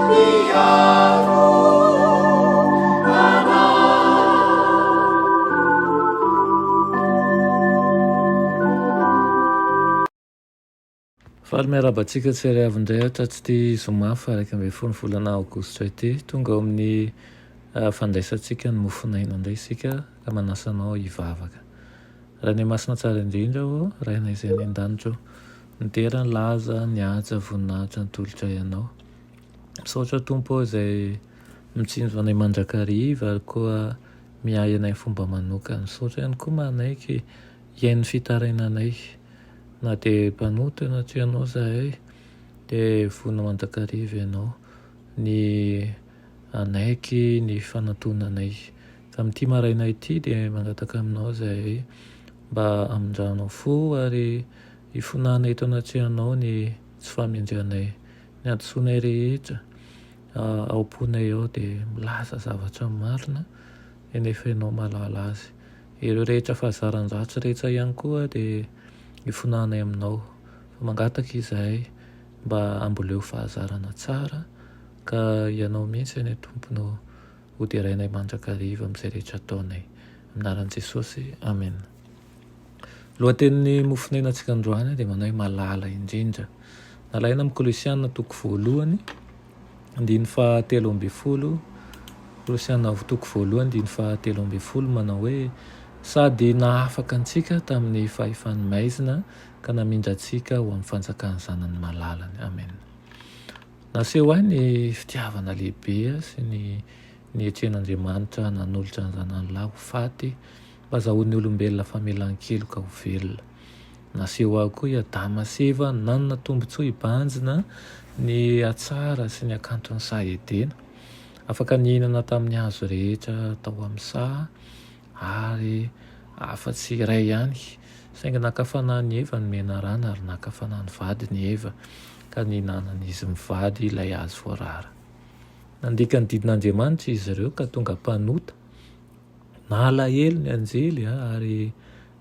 Mpiaro anay. Faly miarahaba antsika tsirairay avy indray aho tratr'ity zoma faha 11 volana aogositra ity. Tonga ao amin'ny fandraisantsika ny mofon'aina indray isika ka manasa anao hivavaka. Rainay masina tsara indrindra ô, Rainay izay any an-danitra ô, midera ny laza, ny haja, voninahitra ny tolotray anao. Misaotra Tompo ô izay mitsinjo anay mandrakariva ary koa miahy anay fomba manokana. Misaotra ihany koa manaiky hihaino ny fitarainanay. Na dia mpanota eo anatrehanao izahay dia vonona mandrakariva ianao ny hanaiky ny fanantonanay. Ka amin'ity maraina ity dia mangataka aminao izahay mba hamindranao fo ary hifonana eto anatrehanao ny tsy fahamendrehanay. Ny hadisoanay rehetra ao am-ponay ao dia milaza zavatra marina nefa ianao mahalala azy. Ireo rehetra fahazaran-dratsy rehetra ihany koa dia ifonanay aminao. Fa mangataka izahay mba hamboleo fahazarana tsara ka ianao mihitsy anie Tompo no ho derainay mandrakariva amin'izay rehetra ataonay. Amin'ny anaran'i Jesosy, Amena. Lohatenin'ny mofonenantsika androany dia manao hoe malala indrindra. Nalaina amin'ny Kolosiana toko voalohany, andininy faha 13. Kolosiana toko voalohany, andininy faha 13 manao hoe sady nahafaka antsika tamin'ny fahefan'ny maizina ka namindra antsika ho amin'ny fanjakan'ny zanany malalany. Amen. Naseho ahy ny fitiavana lehibe sy ny nietren'Andriamanitra nanolotra ny zanany lahy ho faty mba hazahoan'ny olombelona famelan-keloka ho velona. Naseho ahy koa i Adama sy Eva nanana tombontsoa hibanjina ny hatsara sy ny hakanton'ny saha Edena. Afaka nihinana tamin'ny hazo rehetra tao amin'ny saha ary afa-tsy iray ihany. Saingy naka fanahy an'i Eva ny menarana ary naka fanahy ny vadiny i Eva ka nihinanan'izy mivady ilay hazo voarara. Nandika ny didin'Andriamanitra izy ireo ka tonga mpanota. Nalahelo ny anjely ary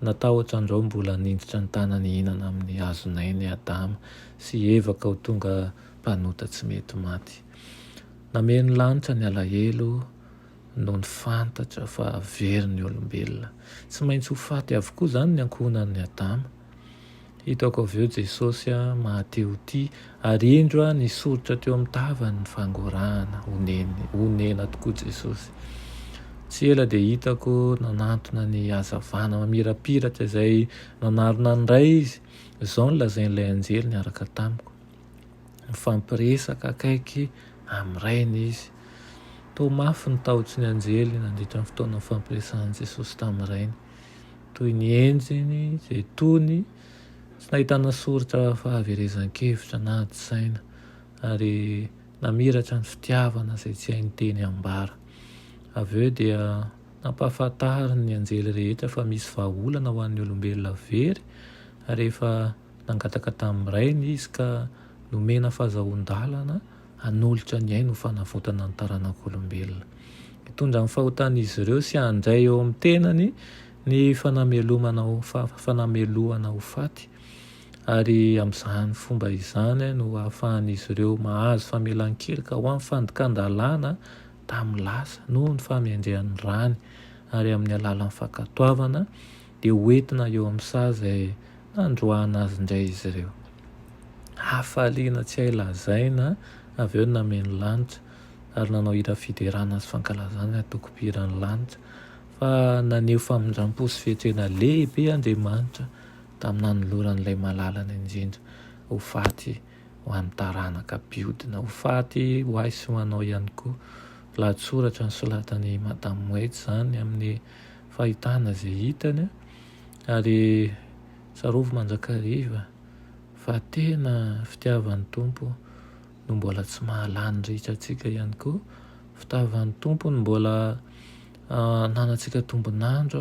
natahotra andrao mbola ninditra ny tanany hihinana amin'ny hazon'aina i Adama sy i Eva ka ho tonga mpanota tsy mety maty. Nameno lanitra ny alahelo nony fantatra fa very ny olombelona. Tsy maintsy ho faty avokoa izany ny ankohonan'i Adama. Hitako avy eo Jesosy maha-te ho tia, ary indro nisoritra teo amin'ny tavany ny fangorahana. Onena, onena tokoa Jesosy. Tsy ela dia hitako nanantona ny hazavana mamirapiratra izay nanarona ny Ray izy. Izao no lazain'ilay anjely niaraka tamiko. Mifampiresaka akaiky amin'ny Rainy izy. Toa mafy ny tahotry ny anjely nandritra ny fotoana nifampiresahan'i Jesosy tamin'ny Rainy. Toy ny endriny izay tony, tsy nahitana soritra fahaverezan-kevitra na ady saina, ary namiratra ny fitiavana izay tsy hainy teny ambara. Avy eo dia nampahafantariny ny anjely rehetra fa misy vahaolana ho an'ny olombelona very, rehefa nangataka tamin'ny Rainy izy ka nomena fahazahoan-dalana hanolotra ny ainy ho fanavotana ny taranak'olombelona. Hitondra ny fahotan'izy ireo sy handray eo amin'ny tenany ny fanamelomana ho fanamelohana ho faty, ary amin'izany fomba izany no hahafahan'izy ireo mahazo famelan-keloka ho amin'ny fandikan-dalàna tamin'ny lasa noho ny fahamendrehan'ny rany, ary amin'ny alalan'ny fankatoavana dia hoentina eo amin'ny saha izay nandroahana azy indray izy ireo. Hafaliana tsy hay lazaina avy eo nameno lanitra ary nanao hira fiderana sy fankalazana ny antokom-pihiran'ny lanitra fa naneho famindram-po sy fietrena lehibe Andriamanitra tamin'ny nanolorany ilay malalany indrindra ho faty ho an'ny taranaka mpiodina, ho faty ho ahy sy ho anao ihany koa. Lahatsoratra nosoratan'i Madame Wade izany amin'ny fahitana izay hitany ary tsarovy mandrakariva fa tena fitiavan'ny Tompo no mbola tsy mahalany ritra antsika ihany koa, fitavan'ny Tompo no mbola ananantsika tombon'andro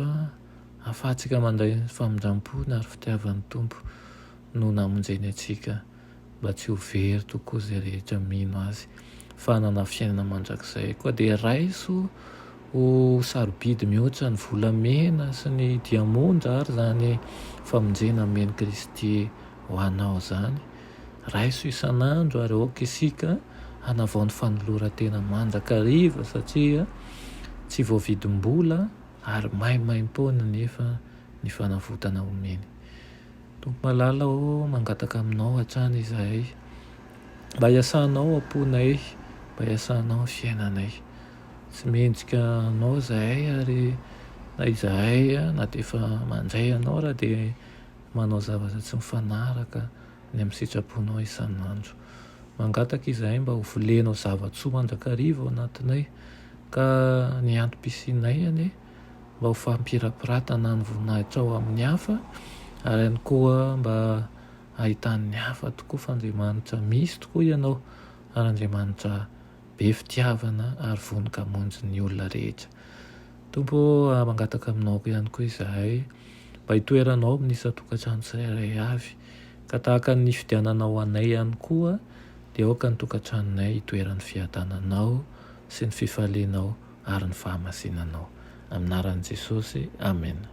ahafahantsika mandray ny famindram-pony ary fitiavan'ny Tompo no namonjeny antsika mba tsy ho very tokoa izay rehetra mino Azy fa hanana fiainana mandrakizay. Koa dia raiso ho sarobidy mihoatra ny volamena sy ny diamondra ary izany famonjena nomen'i Kristy ho anao izany. Raiso isan'andro ary aoka isika hanavao ny fanoloran-tena mandrakariva satria tsy voavidim-bola ary maimaimpoana nefa ny fanavotana omeny. Tompo malala ô, mangataka aminao hatrany izahay mba hiasanao am-ponay, mba hiasanao ny fiainanay. Tsy mendrika anao izahay ary na izahay na dia efa mandray anao raha dia manao zavatra tsy mifanaraka ny amin'ny sitraponao isan'andro. Mangataka izahay mba ho volenao zava-tsoa mandrakariva ao anatinay ka ny antom-pisianay anie mba ho fampirapiratana ny voninahitrao amin'ny hafa ary ihany koa mba hahitan'ny hafa tokoa fa Andriamanitra misy tokoa ianao ary Andriamanitra be fitiavana ary vonon-kamonjy ny olona rehetra. Tompo ô, mangataka aminao ihany koa izahay mba hitoeranao amin'ny isan-tokantrano tsirairay avy ka tahaka ny nifidiananao anay ihany koa dia aoka ny tokantranonay hitoeran'ny fiadananao sy ny fifalianao ary ny fahamasinanao. Amin'ny anaran'i Jesosy, amena.